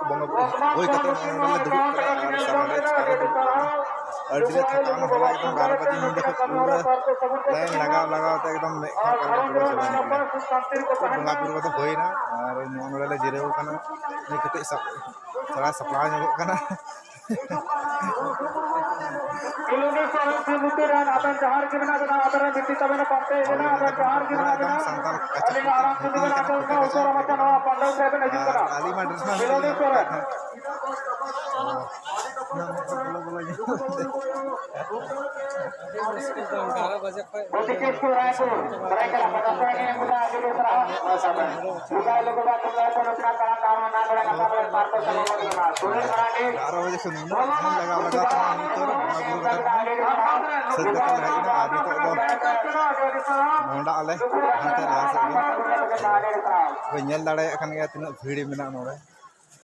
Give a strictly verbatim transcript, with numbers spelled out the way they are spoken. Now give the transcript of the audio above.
ᱵᱚᱸᱜᱟ ᱵᱩᱨᱩ ᱦᱩᱭ ᱠᱟᱛᱮ ᱱᱚᱜᱼᱚᱭ ᱱᱚᱰᱮ ᱞᱮ ᱫᱩᱲᱩᱵ ᱠᱟᱱᱟ ᱟᱨ ᱥᱟᱢᱟᱝ ᱨᱮ ᱪᱮᱛᱟᱱ ᱨᱮ ᱫᱩᱲᱩᱵ ᱠᱟᱱᱟ᱾ ᱟᱹᱰᱤ ᱞᱮ ᱛᱷᱟᱠᱟᱣ ᱮᱱᱟ, ᱦᱚᱞᱟ ᱮᱠᱫᱚᱢ ᱵᱟᱨᱚ ᱵᱟᱡᱮ ᱧᱤᱫᱟᱹ ᱠᱷᱚᱱ ᱯᱩᱨᱟᱹ ᱞᱟᱭᱤᱱ ᱞᱟᱜᱟᱣ ᱞᱟᱜᱟᱣ ᱛᱮ ᱮᱠᱫᱚᱢ ᱢᱮᱫ ᱠᱷᱚᱱ ᱠᱟᱞᱟ ᱯᱩᱨᱟᱹ ᱪᱟᱵᱟᱭᱮᱱ ᱛᱟᱞᱮᱭᱟ᱾ ᱵᱚᱸᱜᱟ ᱵᱩᱨᱩ ᱠᱚᱫᱚ ᱦᱩᱭᱱᱟ ᱟᱨ ᱱᱚᱜᱼᱚᱭ ᱱᱚᱰᱮ ᱞᱮ ᱡᱤᱨᱟᱹᱣ ᱠᱟᱱᱟ᱾ ᱱᱤᱭᱟᱹ ᱠᱟᱹᱴᱤᱡ ᱥᱟᱯ-, ᱥᱟᱯᱲᱟᱣ ᱧᱚᱜᱚᱜ ᱠᱟᱱᱟ᱾ ᱠᱷᱮᱞᱳᱰᱤᱭᱟᱹ ᱥᱚᱨᱮᱥ ᱥᱤᱢ ᱞᱩᱛᱩᱨ ᱨᱮᱱ ᱟᱵᱮᱱ ᱡᱟᱦᱟᱸ ᱨᱮᱜᱮ ᱢᱮᱱᱟᱜ ᱵᱮᱱᱟ, ᱟᱵᱮᱱ ᱨᱮᱱ ᱵᱤᱱᱛᱤ ᱛᱟᱵᱮᱱ ᱯᱟᱱᱛᱮ ᱦᱮᱡ ᱮᱱᱟ, ᱟᱵᱮᱱ ᱡᱟᱦᱟᱸ ᱨᱮᱜᱮ ᱢᱮᱱᱟᱜ ᱵᱮᱱᱟ, ᱟᱹᱞᱤᱧᱟᱜ ᱟᱲᱟᱝ ᱡᱩᱫᱤ ᱵᱮᱱ ᱟᱸᱡᱚᱢ ᱠᱷᱟᱱ ᱩᱥᱟᱹᱨᱟ ᱢᱟᱪᱷᱟ ᱱᱚᱣᱟ ᱯᱟᱱᱰᱚᱵ ᱴᱷᱮᱱ ᱵᱮᱱ ᱦᱤᱡᱩᱜ ᱠᱟᱱᱟ᱾ ᱟᱨ ᱟᱹᱞᱤᱧ ᱢᱟ ᱰᱨᱮᱥ ᱢᱟ ᱠᱷᱮᱞᱳᱰᱤᱭᱟᱹ ᱥᱚᱨᱮᱥ᱾ ᱵᱚᱞᱚ ᱵᱚᱞᱚ ᱧᱚᱜ ᱠᱟᱛᱮ᱾ ᱵᱟᱨᱚ ᱵᱟᱡᱮ ᱠᱷᱚᱱ ᱜᱚᱴᱤ ᱠᱮᱥᱯᱩᱨ ᱨᱟᱭᱯᱩᱨ, ᱥᱟᱹᱨᱟᱹᱭᱠᱮᱞᱟ ᱯᱟᱛᱟ ᱥᱟᱭ ᱜᱮ ᱮᱢ ᱠᱟᱫᱟ, ᱟᱹᱰᱤ ᱟᱹᱰᱤ ᱥᱟᱨᱦᱟᱣ᱾ ᱥᱩᱡᱟᱭ ᱞᱚᱜᱚ ᱵᱟ ᱛᱩᱞᱟᱭ ᱯᱚᱨᱚᱵ ᱱᱟ ᱠᱟᱨᱟ ᱠᱟᱨᱚ ᱱᱟ ᱵᱟᱲᱟ ᱠᱟᱛᱟ ᱵᱚᱞᱮ ᱯᱟᱨᱠᱚ ᱥᱟᱢᱟᱝ ᱵᱚᱱ ᱠᱟᱱᱟ᱾ ᱥᱩᱱᱤᱞ ᱢᱟᱨᱟᱱᱰᱤ᱾ ᱵᱟᱨᱚ ᱵᱟᱡᱮ ᱠᱷᱚᱱ ᱱᱩᱱᱟᱹᱜ ᱞᱟᱜᱟᱣ ᱞᱟᱜᱟᱣ ᱛᱮ ᱱᱤᱛᱚᱜ ᱵᱚᱸᱜᱟ ᱵᱩᱨᱩ ᱠᱟᱛᱮ ᱥᱟᱹᱛ ᱠᱟᱛᱮ ᱞᱮ ᱦᱮᱡ ᱮᱱᱟ ᱟᱨ ᱱᱤᱛᱚᱜ ᱫᱚ ᱢᱚᱦᱰᱟᱜ ᱟᱞᱮ ᱦᱟᱱᱛᱮ ᱞᱟᱦᱟ ᱥᱮᱫ ᱜᱮ᱾ ᱯᱮ ᱧᱮᱞ ᱫᱟᱲᱮᱭᱟᱜ ᱠᱟᱱ ᱜᱮᱭᱟ ᱛᱤᱱᱟᱹᱜ ᱵᱷᱤᱲ ᱢᱮᱱᱟᱜᱼᱟ ᱱᱚᱰᱮ᱾